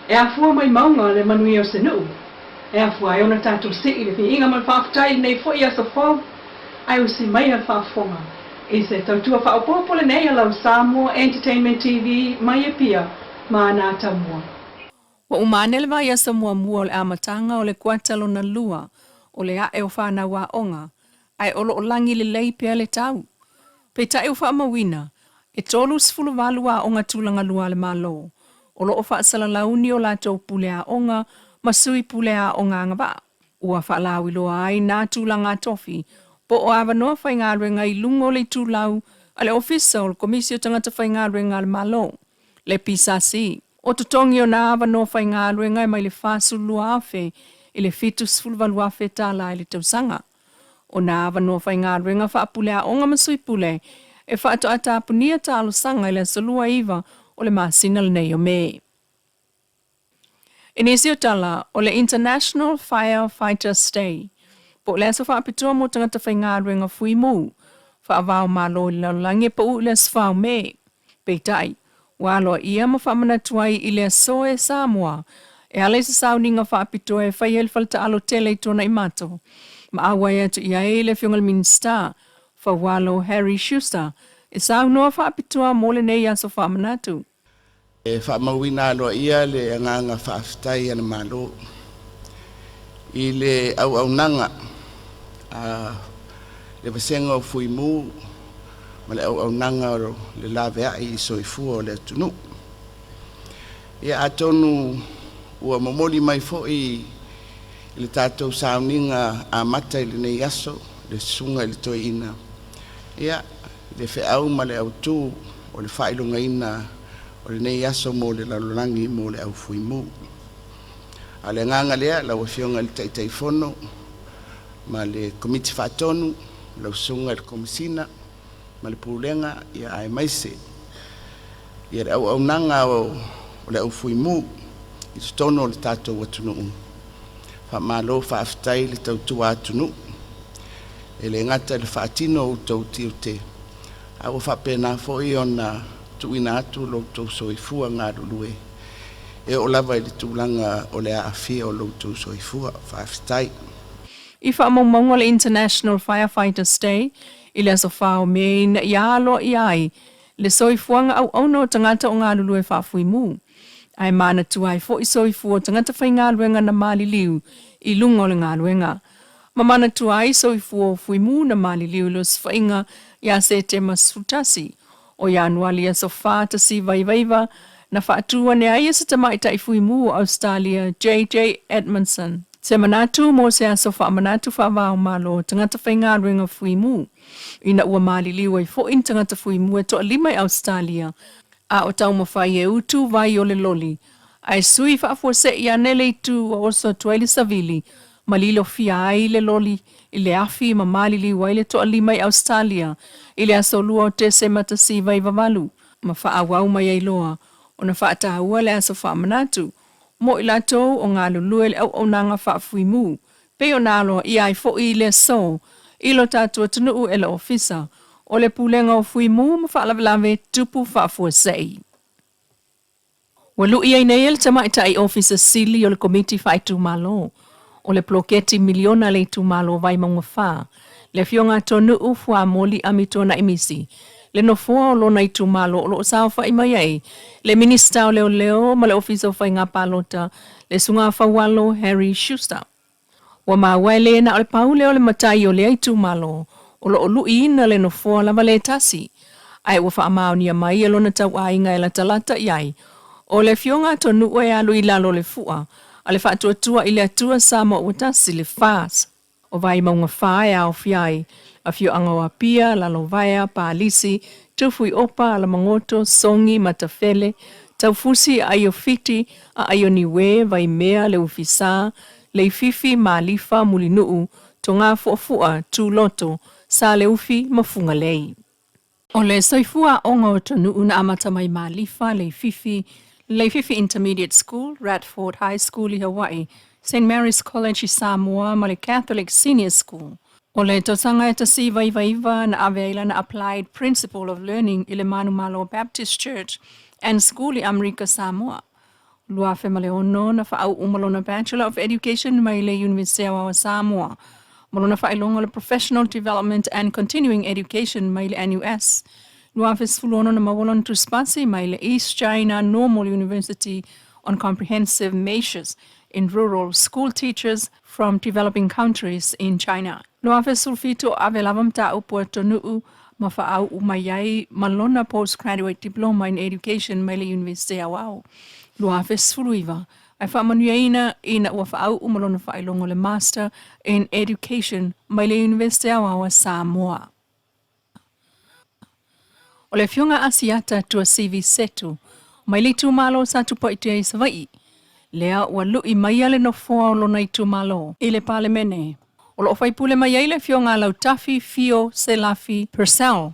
E afua mai mauga le manuia o se nuu, e afua ai ona tatou sii le viiga ma le faafetai i lenei foi aso fou, ae usi maia le faafofoga i se tautua faaopoopo lenei a lau Samoa Entertainment TV mai Apia ma Anataua. Ua uma ane le vaiaso muamua o le amataga o le kuata lona lua o le ae o fanau aoga, ae o lo o lagi lelei pea le tau. Peitai ua faamauina, e 38 aoga tulaga lua a le Malo o lo o faasalalauni o latou pule aoga ma sui pule aoga agavaa. Ua faalauiloa ai nā tulaga tofi po o avanoa faigaluega i luga o le itulau a le Ofisa o le Komisi o Tagata Faigaluega a le Malo, le PSC. O totogi o nā avanoa faigaluega e mai le $42,000 i le $78,000 i le tausaga. O nā avanoa faigaluega faapule aoga ma sui pule e faatoa tapunia talosaga i le aso 29 o le masina lenei o Me. I nisi o tala, o le International Firefighters Day, po o le aso faapitoa mo tagata faigaluega fuimu, faava o Malo i le lalolagi e pau i le aso 4 o Me. Peitai, ua aloaia ma faamanatu ai i le aso e Samoa e ala i se sauniga faapitoa e fai ai le faletaalo tele i Tuanaimato, ma auai atu i ai le Afioga i le Minisita, Faualo Harry Schuster, e saunoa faapitoa mo lenei aso faamanatu. E faamauina aloaia le agaga faafetai a le Malo i le auaunaga a le Vasega o Fuimu ma le auaunaga o le laveai i soifua o le atunuu. Ia atonu ua momoli mai foi i le tatou sauniga amata i lenei aso le susuga i le Toeaina, ia le feau ma le autu o le faailogaina o lenei aso mo le lalolagi mo le aufuimu. A o le agaga lea lau Afioga i le Taitaifono ma le Komiti Faatonu, lau Susuga i le Komesina ma le Pulega, ia aemaise ia le auaunaga o le aufuimu i totonu o le tatou atunuu. Faamalo faafetai le tautua atunuu, e le gata i le faatino o outou tiute, a ua faapena foi ona tuuina atu lo outou soifua galulue e oo lava i le tulaga o le aafia o lo outou soifua. Faafetai. I faamaumauga le International Firefighters Day i le aso 4 o Me ina ia aloaia ai le soifuaga auauna o tagata o galulue faafuimu, ae manatua ai foi soifua o tagata faigaluega na maliliu i luga o le galuega, ma manatua ai soifua o fuimu na maliliu i le osofaiga ia Setema 11 o Ianuali aso 4 1999 na faatu ane ai e se tamaitai fuimu o Ausetalia JJ Edmondson se manatu mo se aso faamanatu faava o Malo tagata faigaluega fuimu, ina ua maliliu ai foi ni tagata fuimu e toalima i Ausetalia a o taumafai e utu vai o le loli, ae sui faafuasei ane le itu ua oso atu ai le savili ma lilofia ai le loli i le afi ma maliliu ai le toalima i Ausetalia i le aso 2 o Tesema 1998, ma faaauau mai ai loa ona faataua le aso faamanatu mo i latou o galulue le auaunaga faafuimu, pei ona aloaia ai foi i le aso i lo tatou atunuu e le Ofisa o le Pulega o Fuimu ma Faalavelave Tutupu Faafuasei. Ua lui ai nei e le tamaitai Ofisa Sili o le Komiti Faaitumalo o le Poloketi Miliona a le Itumalo Vaimauga 4, le Afioga a Tonu'u Fuamoli Amituanai Misi, le nofoa o lona itumalo o lo o saofai mai ai le Minisita o Leoleo ma le Ofisa o Faiga Palota, le Susuga Faualo Harry Schuster. Ua maua e le na o le pau lea o le matai o lea itumalo o lo o luiina le nofoa lava le tasi, ae ua faamaonia mai e lona tauaiga e latalata i ai, o le Afioga a Tonu'u e alu i lalo o le fua a le Faatuatua i le Atua Samoa Ua Tasi, le FAST. O Vaimauga 4 e aofia ai afioaga o Apia, Lalovaea, Palisi, Tufuiopa, Alamagoto, Sogi, Matafele, Taufusi, Aaiofiti, Aaioniue, Vaimea, Leufisa, Leififi, Malifa, Mulinuu, Togafuafua, Tuloto, Saleufi ma Fugalei. O le soifua aoga o Tonu'u na amata mai Malifa, Leififi, Leififi Intermediate School, Radford High School i Hawaii, St Mary's College i Samoa ma le Catholic Senior School. O le tausaga e 1999 na ave ai lana Applied Principle of Learning i le Manumalo Baptist Church and School i Amerika Samoa. 2006 na faauu ma lona Bachelor of Education mai le Iunivesite Aoao a Samoa, ma lona faailoga o le Professional Development and Continuing Education mai le NUS. 2016 na maua lona tusipasi mai le East China Normal University on Comprehensive Measures in Rural School Teachers from Developing Countries in China. 2017 ave lava mataupu atunuu ma faauu mai ai ma lona Postgraduate Diploma in Education mai le Iunivesite Aoao. 2019 ae faamanuiaina ina ua faauu ma lona faailoga o le Master in Education mai le Iunivesite Aoao a Samoa. O le Afioga Asiata Tuasivi Setu mai le itumalo o Satupaitea i Savaii, lea ua lui maia le nofoa o lona itumalo i le Palemene. O lo o faipule mai ai le Afioga a Lautafi Fio Selafi Purcell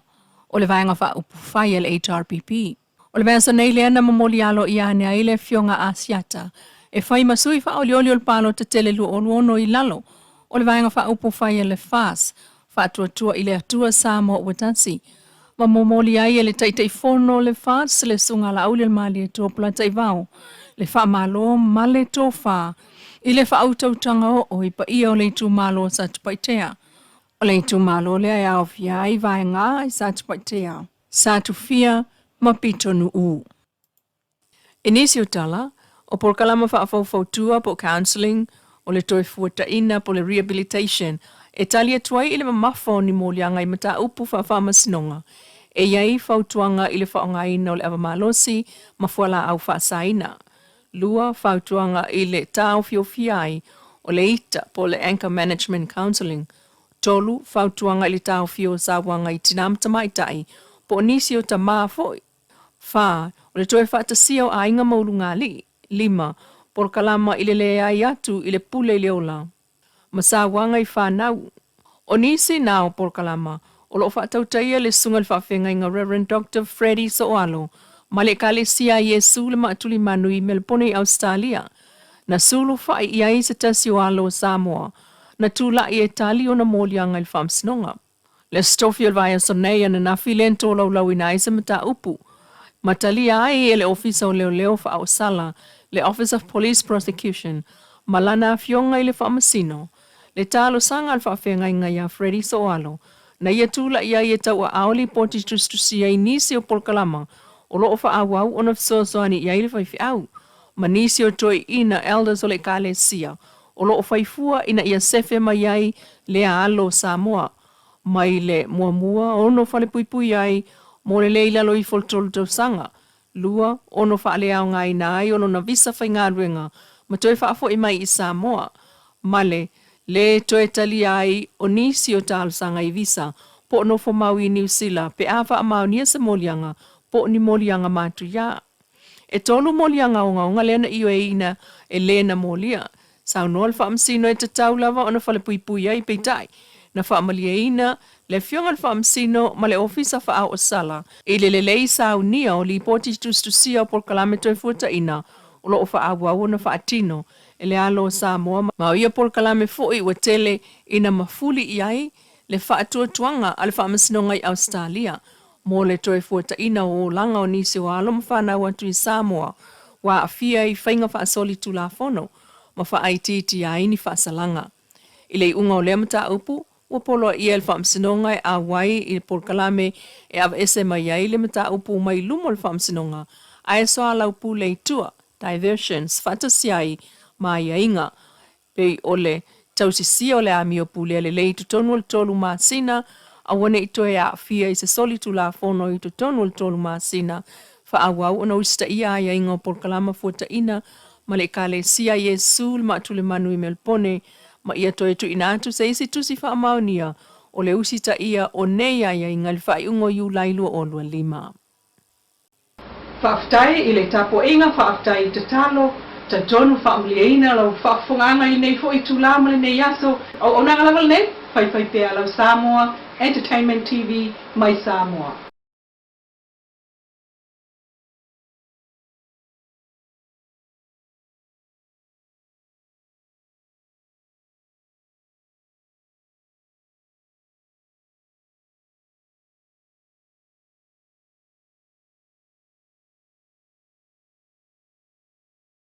o le Vaega Faaupufai a le HRPP. O le vaiaso nei lea na momoli aloaia ane ai le Afioga a Asiata e fai ma sui faaolioli o le palota tele 2026 i lalo o le Vaega Faaupufai a le FAS, Faatuatua i le Atua Samoa Ua Tasi, ma momoli ai e le Taitaifono o le FAS le Susuga Laauli o le Malietoa Polataivao le faamalo ma le tofa i le faautautaga oo i paia o le itumalo o Satupaitea. O le itumalo lea e aofia ai vaega i Satupaitea, Satufia ma Pitonuu. I nisi o tala, o polokalama faafaufautua po o counselling, o le toe fuataina po o le rehabilitation e tali atu ai i le mamafa o ni moliaga i mataupu faafaamasinoga, e i ai fautuaga i le faaaogaina o le ava malosi ma fualaau faasaina. 2, Fautuaga i le taofiofia ai o le ita po o le Anchor Management Counselling. 3, Fautuaga i le taofia o sauaga i tinā ma tamaitai, po o nisi o tamā foi. 4, O le toe faatasia o aiga ma ulugalii. 5, Polokalama i le leai atu i le pule i le ola ma sauaga i fanau. O nisi na o polokalama o lo o faatautaia le Susuga i le Faafeagaiga Rev. Doctor Freddie Soalo ma le Ekalesia a Iesu le Maatulimanu i Melebone i Ausetalia, na sulufai i ai se tasi o alo o Samoa na tulai e tali ona moliaga i le Faamasinoga. Le Aso Tofi o le vaiaso nei ananafi lea na tolaulauina ai se mataupu ma talia ai e le Ofisa o Leoleo Faaosala, le Office of Police Prosecution, ma lana afioga i le Faamasino, le talosaga a le faafeagaiga ia Freddie Soalo na ia tulai ai e tauaao lipoti tusitusia i nisi o polokalama o lo o faaauau ona fesoasoani i ai le faifeau ma nisi o toeaiina elders o le Ekalesia o lo o fai fua ina ia sefe mai ai lea alo o Samoa mai le muamua ono falepuipui ai mo le le i lalo ifo o le 3 tausaga, 2 ono faaleaogaina ai o lona visa faigaluega ma toe faafoi mai i Samoa, ma le le toe talia ai o nisi o talosaga i visa po o nofo mau i Niu Sila pe a faamaonia se moliaga po o ni moliaga matuia. E 3 moliaga ogaoga lea na ioeina e le na molia. Saunoa le Faamasino e tatau lava ona falepuipui ai, peitai, na faamalieina le Afioga i le Faamasino ma le Ofisa Faaoosala i le lelei saunia o lipoti tusitusia o polokalame toe fuataina o lo o faaauau ona faatino e le alo o Samoa ma o ia polokalame foi ua tele ina mafuli i ai le faatuatuaga a le Faamasinoga i Ausetalia mo le toe fuataina o olaga o nisi o alo ma fanau atu i Samoa ua aafia i faiga faasolitulafono ma faaitiitia ai ni faasalaga. I le iuga o lea mataupu, ua poloaia e le Faamasinoga e auai i le polokalame e aveese mai ai le mataupu mai luma o le Faamasinoga ae soalaupule i tua, diversions, faatasi ai ma aiaiga pei o le tausisia o le amio pulea lelei i totonu o le 3 masina, aua ne i toe aafia i se solitulafono i totonu o le 3 masina, faaauau ona usitaia aiaiga o polokalama fuataina ma le Ekalesia a Iesu le Maatulemanu i Melpone, ma ia toe tuuina atu se isi tusi faamaonia o le usitaia o nei aiaiga i le faaiuga o Iulai 2025. Faafetai i le tapuaiga, faafetai i tatalo, talitonu faamalieina lau faafofogaaga i lenei foi itula ma lenei aso. Auaunaga lava lenei, faifai pea lau Samoa Entertainment TV mai Samoa.